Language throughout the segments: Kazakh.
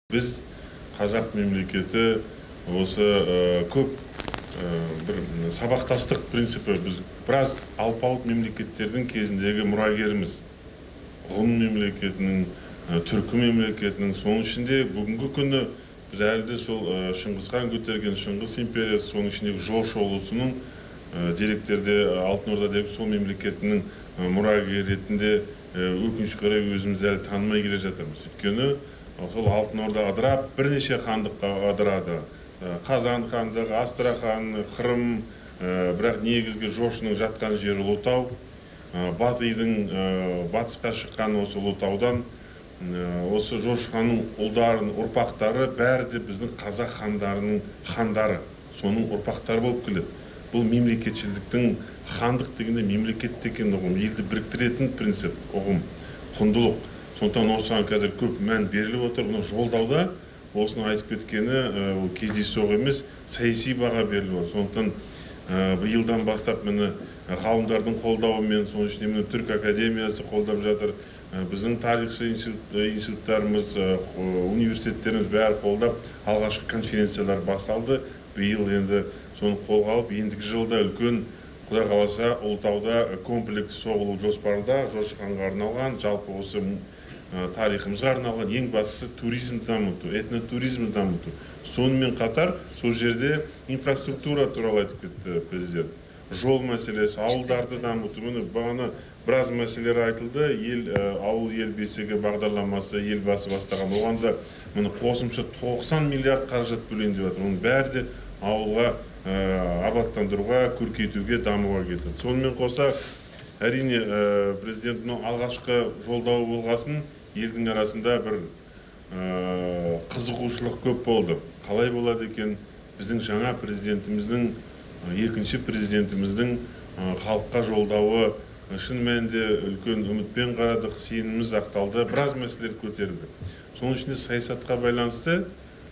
Біз қазақ мемлекеті осы көп бір сабақтастық принципі, біз біраз алпауыт мемлекеттердің кезіндегі мұрагеріміз. Ғұн мемлекетінің, түркі мемлекетінің, соның ішінде бүгінгі күні біз әлі де сол Шыңғыс хан көтерген Шыңғыс империясы, соның ішіндегі Жошы ұлысының деректерде Алтын Орда деп сол мемлекетінің мұрагері ретінде өкінішке қарай өзіміз әлі танымай келе жатырмыз. Өйткені сол Алтын Орда ыдырап, бірнеше хандыққа ыдырады. Қазан хандығы, Астрахан, Қырым, бірақ негізгі Жошының жатқан жері Ұлытау. Батыйдың батысқа шыққан осы Ұлытаудан осы Жошы ханның ұлдарының ұрпақтары бәрі де біздің қазақ хандарының хандары, соның ұрпақтары болып келеді. Бұл мемлекетшілдіктің, хандық дегенде мемлекет деген ұғым, елді біріктіретін принцип, ұғым, құндылық. Сондықтан осыған қазір көп мән беріліп отыр. Мына жолдауда осыны айтып кеткені ол кездейсоқ емес, саяси баға беріліп отыр. Сондықтан биылдан бастап міне ғалымдардың қолдауымен, соның ішінде міне Түрк академиясы қолдап жатыр, біздің тарихшы институттарымыз, университеттеріміз бәрі қолдап, алғашқы конференциялар басталды. Биыл енді соны қолға алып, ендігі жылда үлкен, Құдай қаласа, Ұлытауда комплекс соғылу жоспарда, Жошы ханға арналған, жалпы осы тарихымызға арналған, ең бастысы туризмді дамыту, этнотуризмді дамыту. Сонымен қатар сол жерде инфраструктура туралы айтып кетті президент. Жол мәселесі, ауылдарды дамыту. Міне бағана біраз мәселелер айтылды. Ел, ауыл ел бесігі бағдарламасы Елбасы бастаған. Оған да міне қосымша 90 миллиард қаражат бөлейін деп жатыр. Оның бәрі де ауылға абаттандыруға, көркейтуге, дамуға кетеді. Сонымен қоса, әрине, президенттің алғашқы жолдауы болғасын елдің арасында бір қызығушылық көп болды. Қалай болады екен біздің жаңа президентіміздің, екінші президентіміздің халыққа жолдауы? Шын мәнінде үлкен үмітпен қарадық, сеніміміз ақталды, біраз мәселелер көтерілді. Соның ішінде саясатқа байланысты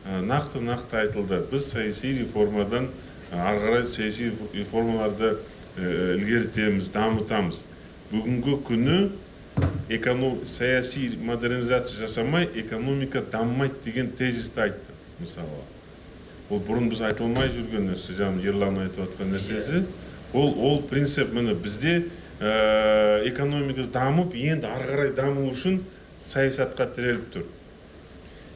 нақты-нақты айтылды. Біз саяси реформадан ары қарай саяси реформаларды ілгерітеміз, дамытамыз. Бүгінгі күні саяси модернизация жасамай экономика дамымайды деген тезисті айтты. Мысалы, ол бұрын біз айтылмай жүрген нәрсе, жаңа Ерлан айтып жатқан нәрсесі. Ол принцип міне бізде экономикасы дамып, енді ары қарай даму үшін саясатқа тіреліп тұр.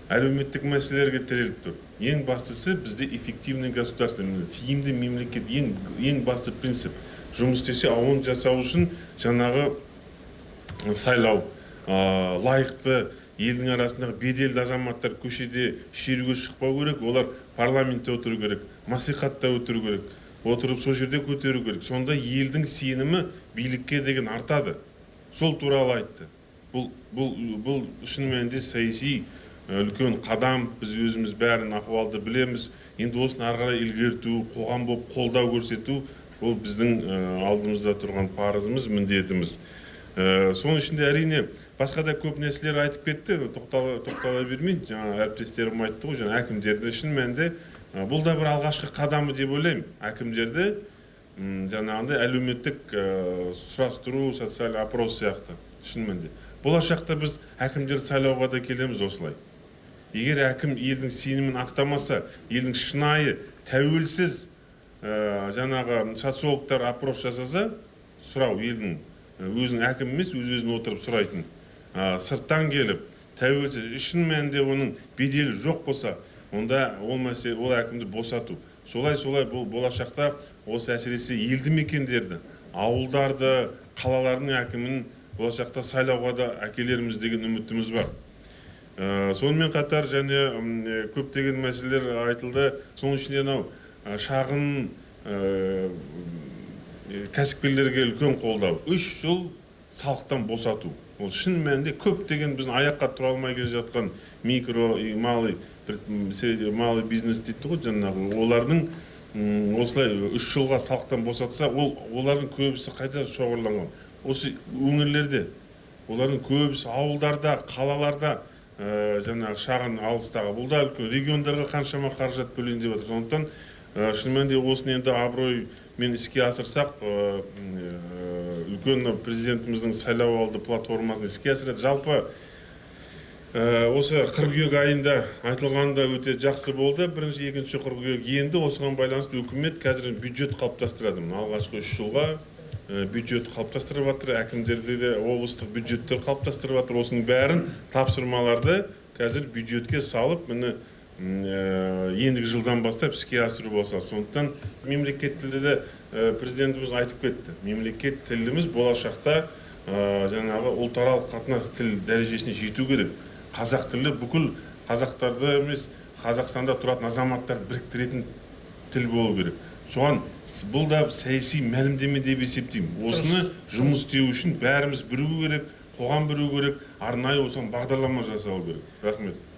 Әлеуметтік мәселелерге тіреліп тұр. Ең бастысы бізде эффективный государство, тиімді мемлекет, ең басты принцип. Жұмыс істесе, оны жасау үшін жаңағы сайлау, лайықты елдің арасындағы беделді азаматтар көшеде шеруге шықпау керек, олар парламентте отыру керек, мәслихатта отыру керек, отырып сол жерде көтеру керек. Сонда елдің сенімі билікке деген артады. Сол туралы айтты. Бұл шын мәнінде саяси үлкен қадам. Біз өзіміз бәрін ахуалды білеміз. Енді осыны ары қарай ілгерту, қоғам болып қолдау көрсету, ол біздің алдымызда тұрған парызымыз, міндетіміз. Соның ішінде әрине басқа да көп нәрселер айтып кетті, тоқтала бермейін. Жаңа әріптестерім айтты ғой, жаңа әкімдерді шын мәнінде бұл да бір алғашқы қадамы деп ойлаймын. Әкімдерді жаңағындай әлеуметтік сұрастыру, социальный опрос сияқты шын мәнінде. Болашақта біз әкімдерді сайлауға да келеміз осылай. Егер әкім елдің сенімін ақтамаса, елдің шынайы тәуелсіз жаңағы социологтар опрос жасаса, сұрау елдің өзінің әкім емес, өз-өзін отырып сұрайтын, сырттан келіп тәуелсіз, шын мәнінде оның беделі жоқ болса, онда ол мәселе, ол әкімді босату. Солай бұл болашақта осы әсіресе елді мекендерді, ауылдарды, қалалардың әкімін болашақта сайлауға да әкелерміз деген үмітіміз бар. Сонымен қатар және көптеген мәселелер айтылды. Соның ішінде анау шағын кәсіпкерлерге үлкен қолдау, 3 жыл салықтан босату. Ол шын мәнінде көптеген біздің аяққа тұра алмай келе жатқан микро и малый, малый бизнес дейді ғой жаңағы, олардың осылай 3 жылға салықтан босатса, ол олардың көбісі қайта шоғырланған осы өңірлерде, олардың көбісі ауылдарда, қалаларда, жаңағы шағын алыстағы, бұл да үлкен региондарға қаншама қаражат бөлейін деп жатыр. Сондықтан шын мәнінде осыны енді абыроймен іске асырсақ, үлкен президентіміздің сайлау алды платформасын іске асырады. Жалпы Осы қыркүйек айында айтылғанда өте жақсы болды. Бірінші, екінші қыркүйек. Енді осыған байланысты үкімет қазір бюджет қалыптастырады. Мына алғашқы 3 жылға бюджет қалыптастырып жатыр, әкімдерде де облыстық бюджеттер қалыптастырып жатыр. Осының бәрін, тапсырмаларды қазір бюджетке салып, міне, ендігі жылдан бастап іске асыру болса. Сондықтан мемлекет тілді де президентіміз айтып кетті. Мемлекет тіліміз болашақта жаңағы ұлтаралық қатынас тіл дәрежесіне жету керек. Қазақ тілі бүкіл қазақтарды емес, Қазақстанда тұратын азаматтарды біріктіретін тіл болу керек. Соған бұл да саяси мәлімдеме деп есептеймін. Осыны жұмыс істеу үшін бәріміз бірігу керек, қоғам бірігу керек, арнайы осыған бағдарлама жасау керек. Рахмет.